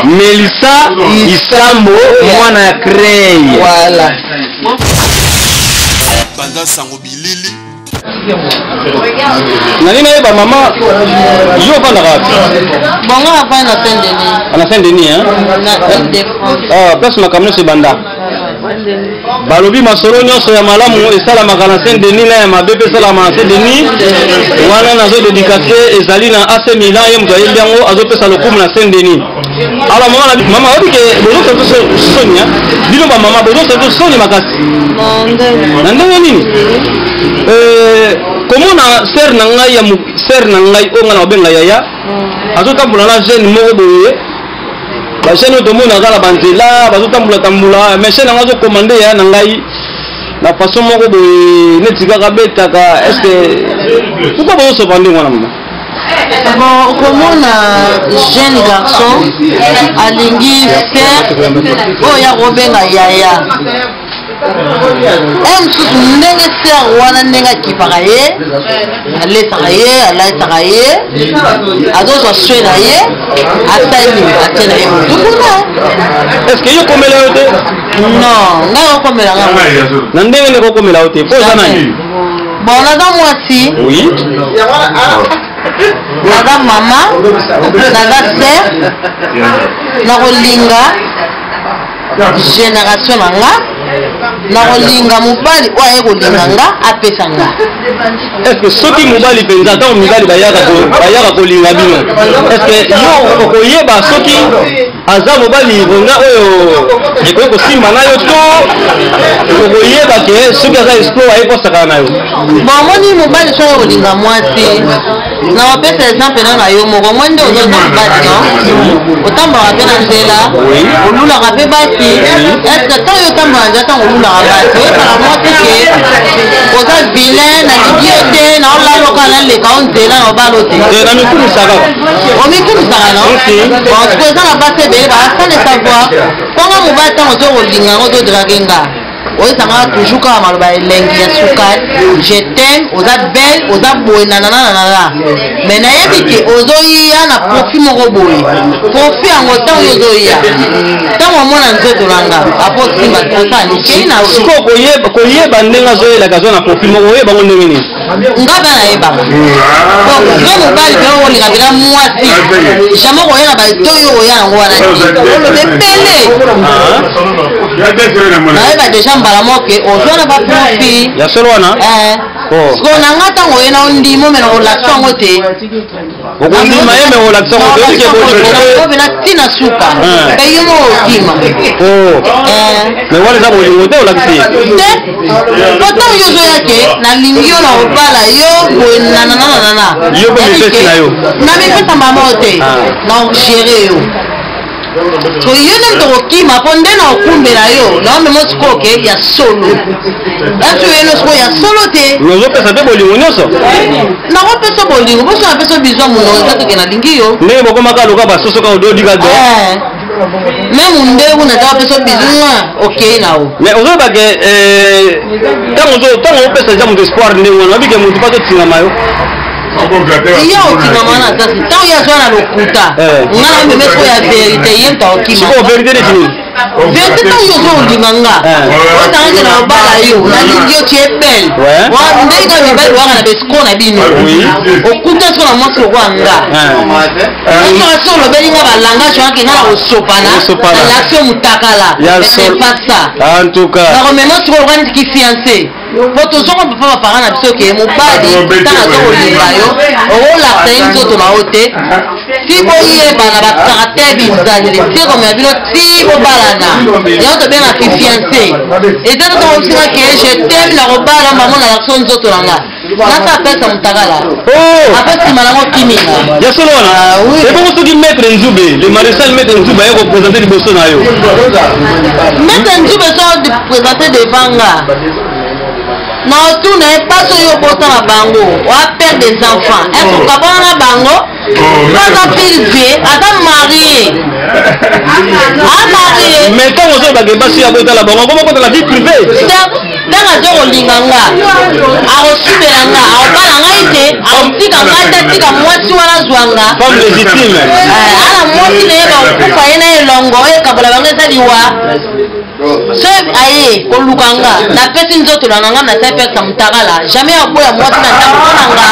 Melissa Isambo mwana ya Crey. Voilà. Banda sango bilili. Nani nayeba mama yo ofandaka wapi? Bongo afandi na Saint Denis. Na Saint Denis hein? Na Île-de-France. Ah, place makambo nyonso ebanda. Balobi masolo nyonso ya malamu esalamaka na Saint Denis na ya mabe mpe esalamaka na Saint Denis. Wana nazo dedicace ezali na AC Milan, ye moto ayembi yango azopesa lokumu na Saint Denis. Alors mama na mama oyebi ke bozosala biso soni bino ba mama bozosala biso soni makasi na ndenge nini? Komona sœur na ngai ya sœur na ngai oyo ngai na kobenga yaya azotambola na jeune moko boye. Ba chaîne oyo tomonaka na banzela bazotambola tambola, mais chaîne yango azokomande ya na ngai na façon moko boye neti kaka betaka. Est-ce que pourquoi bozosopa ndenge wana mama? Bon, komona jeune garçon alingi sœur oyo ya kobenga yaya e mosusu, ndenge sœur wana ndenge akipaka ye, alesaka ye, alaisaka ye, azozwa soin na ye, asali atie na ye motu kuna. Est ce que yo komela yo te? Non, ngai okomela nga. Na ndenge ndenge okomela yo te po oza nani? Bon, naza mwasi. Oui. Naza mama, naza sœur, nakolinga génération na nga, nakolinga mobali oyo aye kolinga nga, apesa nga. Est ce que soki mobali mpenza, ntango mibali bayaka kolinga bino, est ce que yo okoyeba soki aza mobali mpenza oyo ekoki kosimba na yo, to okoyeba ke soki aza escroc aye kosakana na yo? Bon, omoni, mobali soki kolinga mwasi, na bapesa exemple na yo moko. Mwa nde ozoza mobali, no otambaka mpe na nzela, olulaka mpe basi. Est-ce ntango yo otambaka nzela, ntango olulaka basi, oyebaka mwasi ke oza vilain, nalingi yo te, naolaloka, naleka o nzela na obalo te? Te, na mikumisaka. Omikumisaka, no? Bon, sikoyo eza na basi ebele baza le savoir. Mponga mobali, ntango ozo kolinga yango, ozodraguer nga, oyesanga toujours kaka maloba elengi ya sukali: "Je t'aime, oza belle, oza boye, nanananana." Mais nayebi ke ozoya na profit moko boye. Profit yango, ntango yo ozoya, ntango omona nzoto na nga, apo osimba osala nikei na. Sikoyo koyeba ndenge azoyelaka aza na profit moko, oyeba ngo ndenge nini? Nga mpe nayebaka. Bon, yo mobali mpe olinga mpena mwasi, jamais okoya na bato oyo oya yango wana te, oloba ebele. Nayeba déjà mbala moko ozwa na baprofit. Ya solo wana? Sikoyo na nga, ntango oye na ondima, omena kolakisa yango te. Okondima ye, me olakisa ngo te, oyebike bolingo. Mpena ntina suka mpe yo moko okima. Mais wana eza bolingo te, olakisi ye. Te, po ntango yo ozoya ke nalingi yo na kobala yo boye, nanananana. Yo mpe mipesi na yo. Na mipesa mama te, na gérer yo. So yo nde moto kokima, mpo nde na okumbela yo, naomema sikoyo ke ya solo esi oyeno sikoyo ya solo te. Mais ozopesa mpe bolingo nyonso. Nakopesa bolingo, mposo napesa bizwa monoko eza toke nalingi yo. Ndenge bokomaka loka basoso kaka ododika do. Même ndeku naza kopesa bizu mwa okei na yo. Mais ozoyeba ke ntango opesa eza moto espoir ndenge wana, obike motu mpo azotingama yo. Ye otingama na sasi, ntango ye azwa na lokuta, nga na omeme sikoyo ya vérité, ye moto akokima. Sikoyo vérité neti nini? Vérité, ntango yo ozo olinga nga, otangaki na obala yo, nalingi yo, tu es belle, ndenge kaka mibali waka na besiko na bino, okuta siko na mwasi lokola nga, soki so olobeli nga balangage wana ke nga na kosopana, nalakisi yo mutakala, c'est pas ça. En tout cas. Nakomema sikoyo lokola neti kifiancé, po tozonga papa baparent na biso ke mobali ntango aza kolinga yo, okolakisa ye nzoto na yo te ti boyebana bacaractère, bizaleli, ti komema bino ti bobalana. Yango tobenga fiancé. Eza ntango obisinga ke je t'aime, na kobala, mamo nalakisa yo nzoto na nga, nasa apesa mutakala, ape nsima nango kiminga. Ya solo wana? Ebongo soki maître Nzube, le maréchal maître Nzube, aye koprésente liboso na yo? Maître Nzube so présente devant nga, na otuna ye: basi oyo obota na bango, oa père des enfants, est ce okabwana na bango? Aza fille vie, aza marié, amarié. Mais ntango ozoyebake basi ya botala bango, akoma kotala vie privée. Ntango azo kolinga nga, akosubela nga, akobala ngai te, akotika ngai te, atika mwasi wana azwa nga. Femme légitime. Eh, ana mwasi na ye bakokufa ye na elongo, oyo ekabola bango eza liwa. So aye koluka nga, napesi nzoto na nga, nga nasali perte mutakala. Jamais akoboya mwasi na ndako mpo na nga.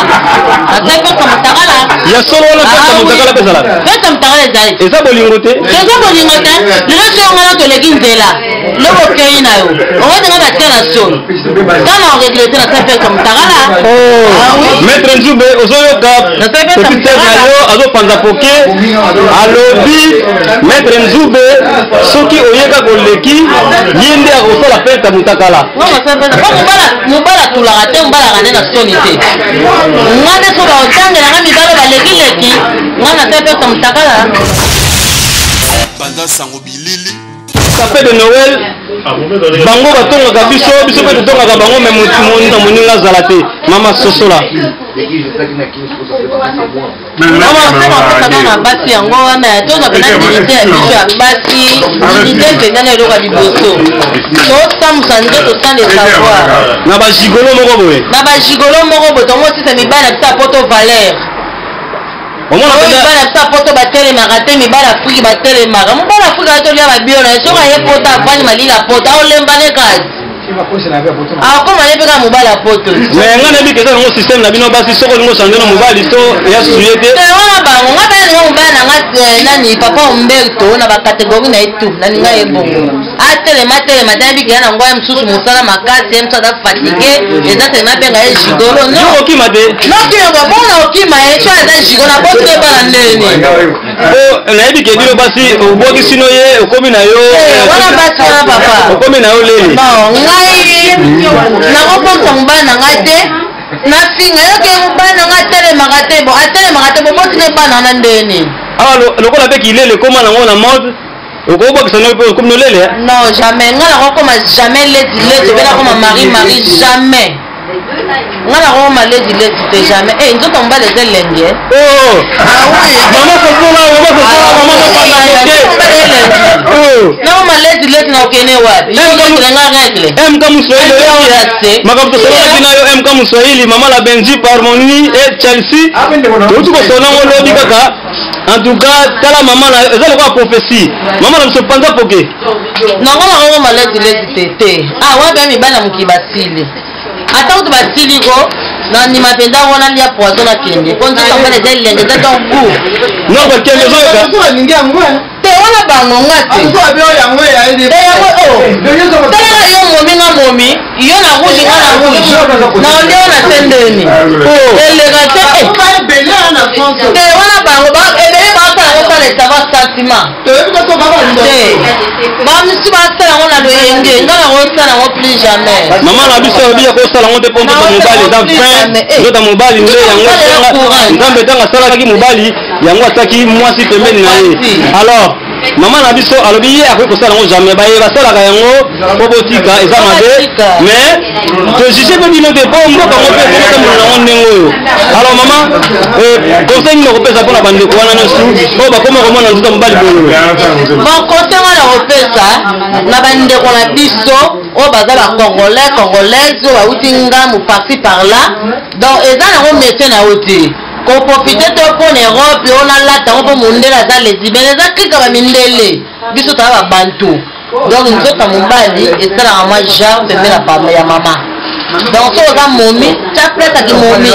Nasali perte mutakala. Ya solo wana perte mutakala mpe ezalaka? Perte mutakala ezali. Eza bolingo te? Eza bolingo te. Lelo soki nga na toleki nzela, lobo okei na yo, okoti nga batia na soni. Ntango na oregrete nasali perte mutakala. Oh. Ah oui. Maître Nzube, ozoyoka Nasali perte petite sœur na mutakala. yo azopanza poke, alobi Maître Nzube soki oyeka koleki ye nde akosala perte mutakala. Nga nasali perte po mobala mobala atulaka te, mobala alaka nde na soni te. Nga nde so baotangela nga mibalo balekileki, nga nasali perte mutakala. Banda sango bilili. Café de Noël, bango batongaka biso, biso mpe totongaka bango, me moninga moninga azala te. Mama sosola. Mama na basi yango wana ya tozwa mpena dignité ya biso ya basi, dignité mpenza na eloko ya liboso. Tosambusa nzoto sans le savoir. Na bagigolo moko boye. Na bagigolo moko boye, tongosisa mibali na biso ya poto valeur. Omona Oyo mpenza mibali na biso ya poto batelemaka te, mibali Afriki batelemaka. Mobali Afriki atolia babio na ye, soki aye poto avandi malili ya poto, aolemba ne kasi. Akoma ye mpe kaka mobali ya poto. Me nga nayebi ke eza nango système na bino basi, soki olingi ochange na mobali to ya suye te. Te wana bango, nga mpe nalinga mobali na nga nani papa Umberto na bacatégorie na ye tout, nalinga ye bongo. Atelema atelema te, nayebi ke ya na ngwa ye mosusu mosala makasi, ye mosusu aza fatigue, eza telema abenga ye gigolo. Yo Non. okima te. Nokima bo bongo na okima ye, so aza gigolo, naboti ye bana ndeni. Po nayebi ke bino basi obwakisi no ye okomi na yo. Eh, wana basi wana papa. Okomi na yo lele. Bon, ngai nakobokisa mobali na ngai te, nafinga yoke mobali na ngai atelemaka te, bon atelemaka te, boboti ne bana wana ndeni. Awa lokola mpe kilele ekóma nango na mode, okobwakisa no mpe okomi no lele. Non, jamais ngai nakokoma jamais leti leti, obe nakoma mari mari, jamais ngai nakokoma leti leti te, jamais. Eh, nzoto mobali eza elenge. Oh! Mama sosola, mama sosola, mama sosola. Oh! Nakoma leti leti na okende wapi? Yokelenga règle. MK Muswahili oyo makambo tosololaki na yo, MK Muswahili, mama la Benji Harmonie et Chelsea, touti kosona yango lobi kaka. En tout cas tala mama na eza lokola prophétie, mama na biso panza poke. Nango nakokoma leti leti te te. Ah, wapi ya mibali na mokili basili, ata kutu basili ko nandima mpenza wana lia poison nakende po nzoto mobali eza elenge, eza donc goût. Noko kende ozoyoka. Balingi yango. Te, wana bango, nga te. Te yango o talaka yo momi, nga momi, yo na rouge, nga na rouge, na olia yo na se ndeni eleka te. Eh, te wana bango ebele basala yango sala esava sentiment te, bamisusu basala yango na loyenge, nga nakosala yango plus jamais. Mama na biso alobi ya kosala yango te mpo nzoto mobali eza fin, nzoto mobali nde yango esenga Nzambe ntango asalaki mobali yango atiaki mwasi pembeni na ye. Alors mama na biso alobi ye akoki kosala yango jamais, baye basalaka yango mpo botika eza mabe, mais tojuge mpe bino te mpo mboka yango mpe ekomotambola nango ndenge oyo. Alors mama, conseil nini okopesa mpona bandeko wana nyonso oyo bakoma komona nzoto mobali bololo? Bon, conseil nga na kopesa na bandeko na biso oyo baza bacongolais, congolaise oyo bauti ngambu parci par là, donc eza nango métier na yo te koprofite te mpo na Europe oyo nalata yango mpo mondele aza lesbienne, eza klika bamindele, biso toza babantu. Donc nzoto ya mobali esalaka mwa genre pembe na pamba ya mama. Donc so oza momi, tia place ya kimomi,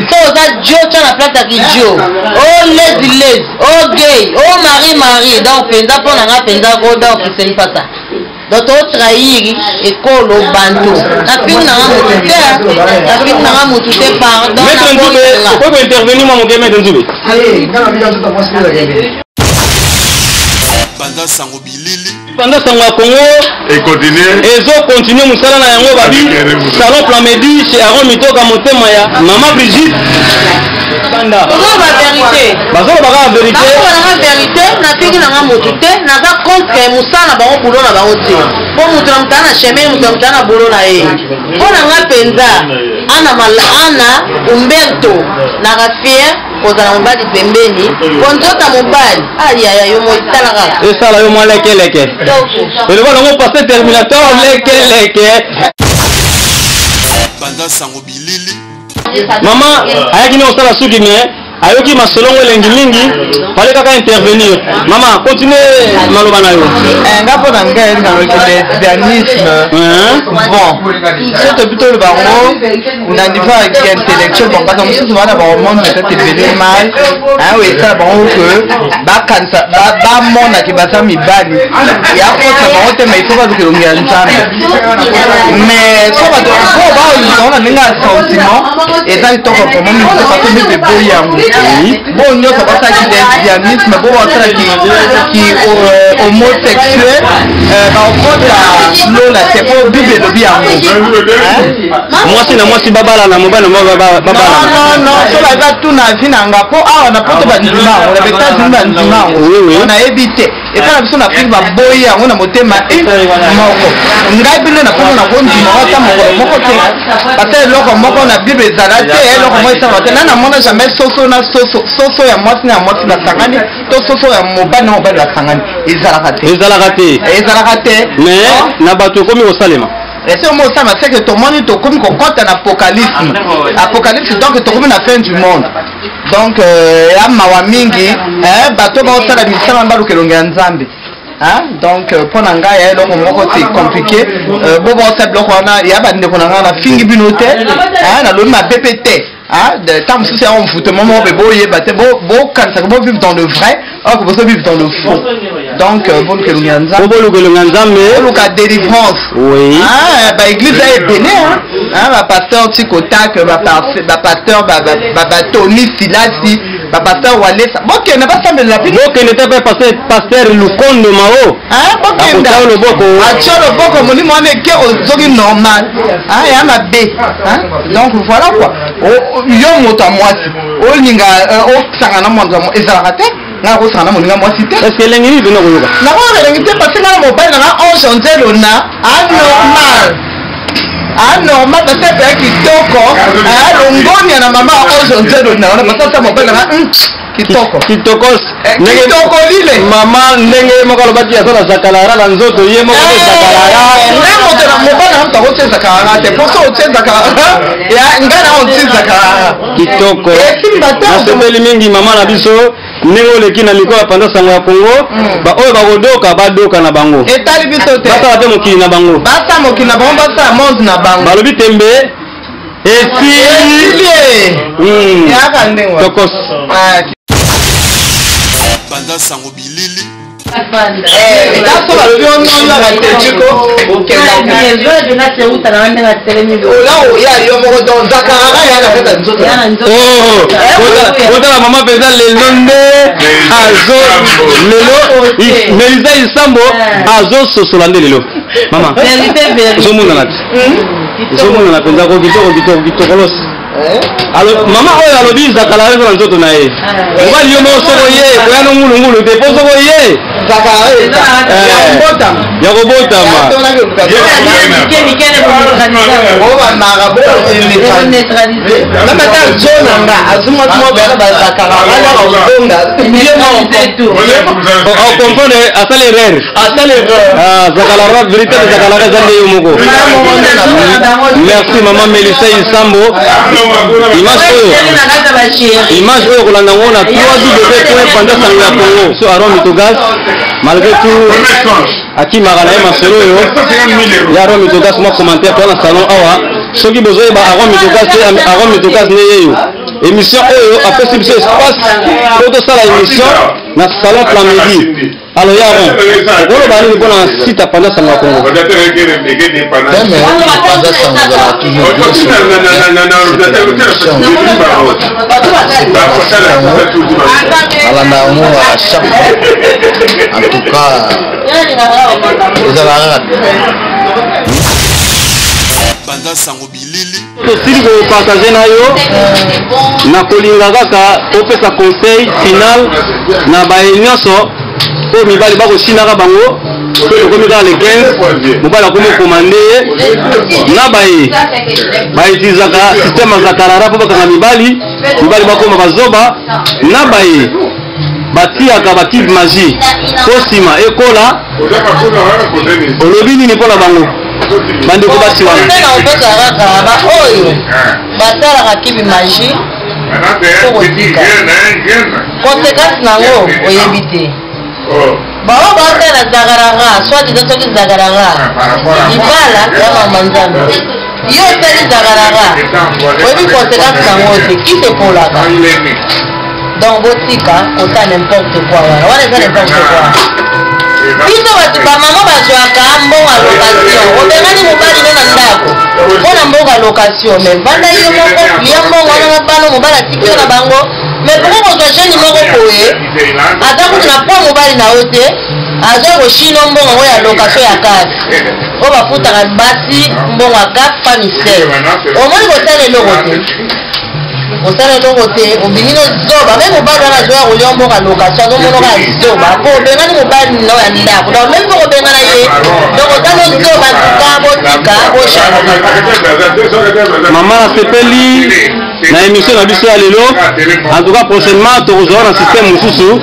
so oza dio, tia na place ya kidio, o lezi lezi, o gay, o mari mari. Donc mpenza mpo na nga mpenza ko, donc ce n'est pas ça. Donc totrahir ekolo bantu. Nafingi nanga motu te, nafingi nanga motu te, pardon. Maître Nzube, okoki kointervenir mwa moke, maître Nzube? Banda sango bilili. Banda sango ya Congo econtinue, ezocontinue mosala na yango. Babi salon Plamedi chez Aron Mitoka, motema ya mama Brigitte Banda. Tozoloba vérité. Bazoloba kaka vérité. Nakoloba nanga vérité, nafingi nanga motu te, naza contre mosala na bango, boulot na bango te, mpo moto na moto aza na chemin, moto na moto aza na boulot na ye. Mpo na nga mpenza, ana ana Umberto naka fier kozala mobali pembeni, mpo nzoto ya mobali ayaya yo moi tala kaka. Esala yo mwa lekeleke, eloba nango passe terminator lekeleke. Panza sango bilili. Mama ayaki nde kosala suki mais ayoki masolo ngo elengi mingi, fallait kaka intervenir. Mama, continue maloba na yo. Eh, nga mpo na ngai naloki lesbianisme. Hein? Bon, so tobi toloba yango na niveau ya intellectuel, bon, bato mosusu bana bahormone peut-être ebele mal, oyo esala bango ke bakanisa bamonake baza mibali ya kota bango te, mais il faut baluka elongi ya Nzambe. Mais so bato po baoluka ngo na ndenge ya sentiment, eza kitoko vraiment mingi te, parce que Bible eboyi yango. Bo nyonso basalaki lesbianisme, bo basalaki ki homosexuel, bakokota lola te, po Bible elobi yango. Hein? Mwasi na mwasi babalana, mobali na mobali babalana. Non, non, so bayebi batuna avi na nga, mpo awa na poto bandima yango, na baEtats-Unis bandima yango. Nayebi te, epai na biso na Afrique baboyi yango na motema e moko. Ngai bino na poto nakondima ngo ata mokolo moko te, parce eloko moko na Bible ezala te, eloko moko esalaka te. Na namona jamais soso na soso, soso ya mwasi na ya mwasi basangani, to soso ya mobali na mobali basangani, ezalaka te. Ezalaka te. Ezalaka te. Mais na bato ekomi kosalema. Ese omo osala, c'est que tomoni tokomi kokɔta na apocalypse, apocalypse, donc tokomi na fin du monde. Donc ya mawa mingi, bato baosala misala wana baluka elongi ya Nzambe. Hein? Donc mpo na ngai ya eloko moko, c'est compliqué. Bo baosala biloko wana ya bandeko na ngai, nafingi bino te, hein, nalobi mabe mpe te. Hein, ntango mosusu ya envoûtement moko mpe boyeba te, bokanisaka bovivre dans le vrai, or que bozo vivre dans le faux. Donc boluka elongi ya Nzambe. Po boluka elongi ya Nzambe. Boluka délivrance. Ah, baéglise ya ebele, hein, bapasteur Tikotak, bapasteur batoni Silasi, bapasteur Walesa, bokende basambelela bino. Bokende te mpe pasteur Lukondo Mao. Hein, bokenda. Akotya loboko. Atia loboko, molimo wana eke, ozoki normal. Hein, ya mabe. Hein? Donc voilà quoi. Yo moto ya mwasi olinga osanga na moto ezalaka te, ngai nakosanga na moninga mwasi te. Est ce que elengi nini mpena koyoka? Nakoyoka elengi te, parce ngai na mobali nanga ange angelo na anormal, anormal, parce que epeya kitoko longonia na mama ange angelo na wana, parce ata mobali nanga kitoko. Kitokos. Kitoko lile. Mama ndenge ye moko alobaki aza na zakalala na nzoto, ye moko nde zakalala. Ngai moto na mobali nanga moto akotia zakalala te, mposo otie zakalala ya ngai na otie zakalala. Kitoko. Esimba te. Nasepeli mingi, mama na biso, ndenge oleki na mikolo ya Panza Sango ya Kongo. Baoyo bakodoka, badoka na bango. Etali biso te. Basala mpe mokili na bango. Basala mokili na bango, basala monde na bango. Balobi tembe esili. Esili. Yaka ndenge wana. Tokos. Ah, Panza sango bilili. Eza so balobi onoyaka te, tiko okendaka ola oya yo moko, donc zakaraka ya na kati ya nzoto. Oh, kotala mama mpenza lelo nde azo lelo Melisa Isambo azososola nde lelo. Mama, ozomonana te, ozomonana mpenza ko kitoko, kitoko, kitokolosi. Alo, mama oyo alobi zakala eza na nzoto na ye. Mobali yo moko soko ye koya no ngulungulu te, mpo soko ye Zakaraka eza ya mbotama. Ya kobotama. Obamaka meme ata zo na nga azumwasi moko beyana bazakaraka na kozonga ye moko. Ocomprendre, asali erreur. Asali erreur. Ah, zakalaka, vérité de zakalaka eza nde yo moko. Merci mama Melisa Isambo. Image oyo, image oyo kolanda yango na 3w panza sango ya Congo. So Aron Mitogas, malgré tout akimaka na ye masolo oyo ya Aron Mitogas. Mwa commentaire toa na salon awa, soki bozoyeba Aron Mitogas te, Aron Mitogas nde yeyo. Émission oyo apesi biso espace po tosala émission na salon Plamedi. Alors ya Aron, okoloba nini mpona site ya Panza Sango ya Congo? Panza sango ezalaka toujours bien sûr. Alanda yango à chaque fois. En tout cas, ezalaka kaka. Panza sango bilili. Tosili kopartage na yo. Na kolinga kaka opesa conseil final na baye nyonso oyo mibali bakosinaka bango, so tokomi kaka le 15, mobali akomi okomande ye, na baye bautilisaka système ya zakarara mpo bakanga mibali, mibali bakoma bazoba, na baye batiaka bacube magie mpo nsima ekola, olobi nini mpo na bango? Bandeko basi wana. Conseil na kopesa kaka baoyo basalaka kibi magie to kotika conséquence na yango oyebi te. Baoyo baosala zagarara, soit disant soki zagarara libala ya mama Nzambe, yo osali zagarara, oyebi conséquence na yango te, kisi epolaka. Donc botika kosala n'importe quoi, wana wana eza n'importe quoi. Biso bato bamama bazwaka mbongo ya location, obengani mobali no na ndako mpo na mbongo ya location, mais vanda yo moko, lia mbongo wana na bana, mobali atiki yo na bango. Mais pourquoi kozwa jeune moko boye aza kutu na po mobali na yo te, azwa koshino mbongo yango ya location ya CAF oyo bafutaka basi mbongo ya CAF famisel? Omoni kosala eloko te, osala eloko te, obimi no zoba. Me mobali wana azoya kolia mbongo ya location, azomonoka zoba po obengani mobali no ya ndako. Donc même mpo kobengana ye, donc oza no zoba. Tuka botika, bochange. Mama, nasepeli na émission na biso ya lelo. En tout cas, prochainement tokozwa na système mosusu,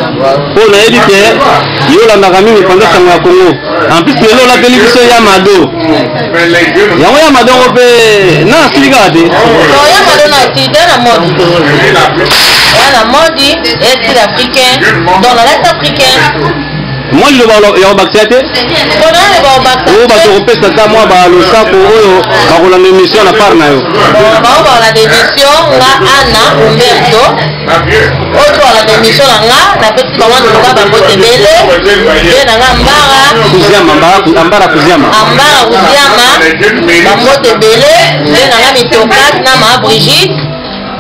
mpo nayebi ke yo olandaka mingi mpanza sango ya Congo. En plus lelo olateli biso ya mado yango, ya mado yango mpe na asili kaka te. Ya mado na asili te, na modi ya na modi style africain, donc nalati africain. Mwa liloba ya kobakisa te oyo bato kopesa ata mwa balosako oyo bakolanda émission na part na yo? Bao bakolanda émission nga Ana Umberto, oyo to balanda émission na nga, napesi bango ntuka bambote ebele mpe na nga Ambara. Kuziama, Ambara Kuziama. Ambara Kuziama, bambote ebele mpe na nga Mitokas na maa Brigitte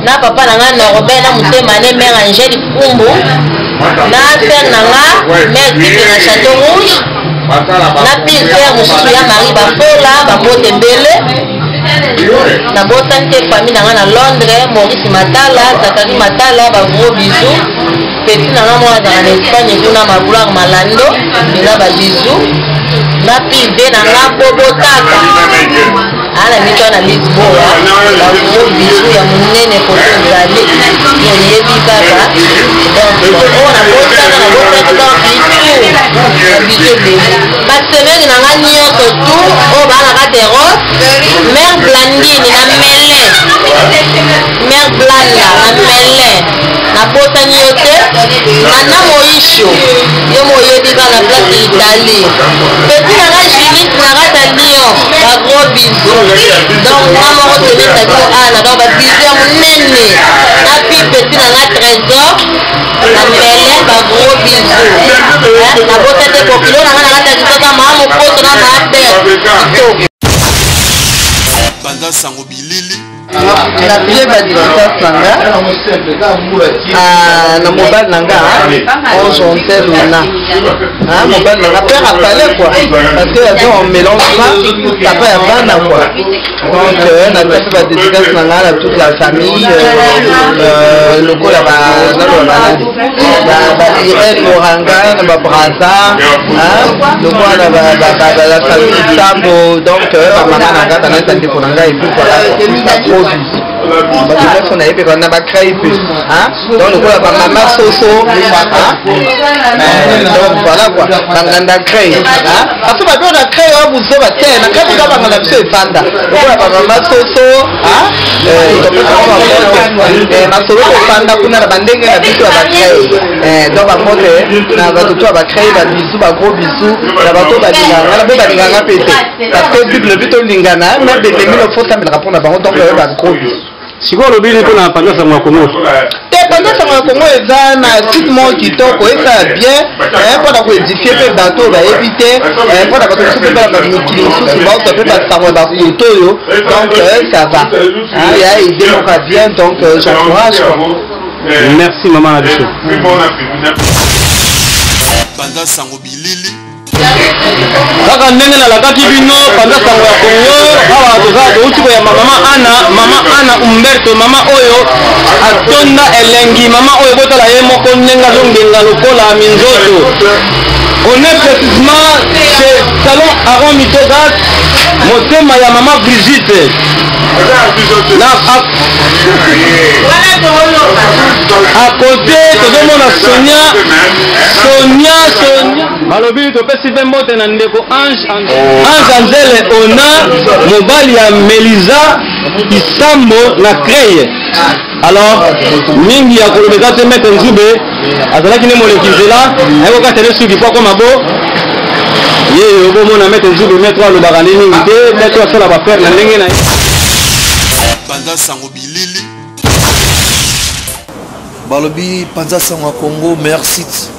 na papa na nga Norbert na motema ne mare Angele Kumbu na sere na nga mare Tipe na Château Rouge na pile mosusu ya Marie Bafola, bambote ebele. Nabosani te famille na nga na Londres, Maurice Matala, Zakari Matala, bagros bisous. Petit na nga moko azala na Espagne kuna, Magloire Malando, eza babisous na pive na nga Bobotaka ana mito na Lisboa, bagros bisous ya monene. Koto ezali oyebi kaka. Donc oyo nabosana, nabosani. Donc bisous, babisous ebele, basemeki na nga nyonso tu oyo baa na kati Europe, mare Blandine na Melin, mare Blanda na Melin, nabosani yo te. Nana Moisho, yo moyebi kaka na place Italie. Petit na nga Julie na kati ya Lyon, bagros bisous. Donc nga moko semeki na bino ana, donc babisous ya monene na pi petit na nga Trésor na Melin, bagros bisous. Nabosani te bokilo na nga na kati ya Kisasa, maa mokoso na maa bel kitoko. Banda sango bilili. Napie badédicace na nga na mobali na nga Onjonte Luna, mobali na nga père apale quoi, parce que aza on mélange pas papa ya bana quoi. Donc natia mpe badédicace na nga na toute la famille, lokola naloba banani, ba Irene Moranga na babraza, lokola na la famille Sambo, donc bamama na nga, banani, bandeko na ngai, et puis voilà quoi, bagros bisous. Bato nyonso nayebi na bacrei mpe, donc lokola bamama soso, donc voilà quoi, banganda crei, parce que bato na crei oyo buzoba te, na crei koza banganda biso evanda lokola bamama soso, masolo kofanda kuna na bandenge na biso ya bacrei. Donc bamote na bato to ya bacrei, babisous, bagros bisous na bato balinganga na bo balinganga mpe te, parce que Bible bi tolingana mais belemi no fosambelaka mpona bango, donc bagros bisous. Sikoyo olobi nini mpona panza sango ya Kongo? Te, panza sango ya Kongo eza na site moko kitoko, esala bien mpona koédifier mpe bato oyo bayebi te, mpona bato mosusu mpe bana bamikili mosusu baozwa mpe basango ya bakoto oyo. Donc ça va, ya idée moko ya bien, donc j'encourage quoi. Merci mama na biso. Banda sango bilili. Kaka ndenge nalakaki bino, panza sango ya Kongo awa toza, touti koyamba mama Ana, mama Ana Umberto, mama oyo atonda elengi, mama oyo botala ye moko ndenge azongenga lokola minzoto. On est précisément chez salon Aron Mitogas, motema ya mama Brigitte na à côté tozomona Sonia, Sonia, Sonia. Balobi topesi mpe mbote na ndeko Ange Ange Anzele ona mobali ya Melisa Isambo na Creye. Alors mingi ya koloba eza te maître Nzube azalaki nde moleki nzela aye kokata nde suki mpo akoma bo ye obomona maître Nzube maître alobaka nde mingi te maître asala bafere na ndenge na ye. Banda sango bilili. Balobi panza sango ya Congo meilleur site.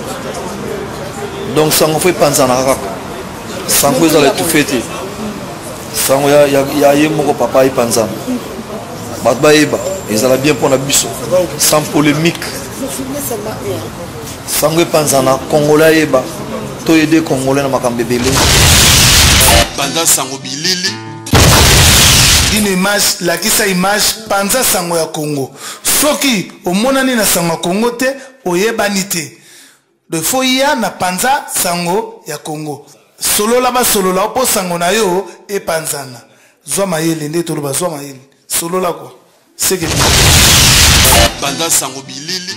Donc sango fo epanzanaka kaka. Sango ezala étouffé te. Sango ya, ya, ya ye moko papa epanzana. Bato bayeba ezala bien mpo na biso sans polémique. Sango epanzana congolais ayeba to aider congolais na makambo ebele. Panza sango bilili. Une image lakisa image panza sango ya Congo. Soki omonani na sango ya Congo te, oyebani te. Donc faut ya na panza sango ya Congo. Solola basolola mpo sango na yo epanzana. Zwa mayele nde toloba zwa mayele. Solola quoi. Seke Panza sango bilili.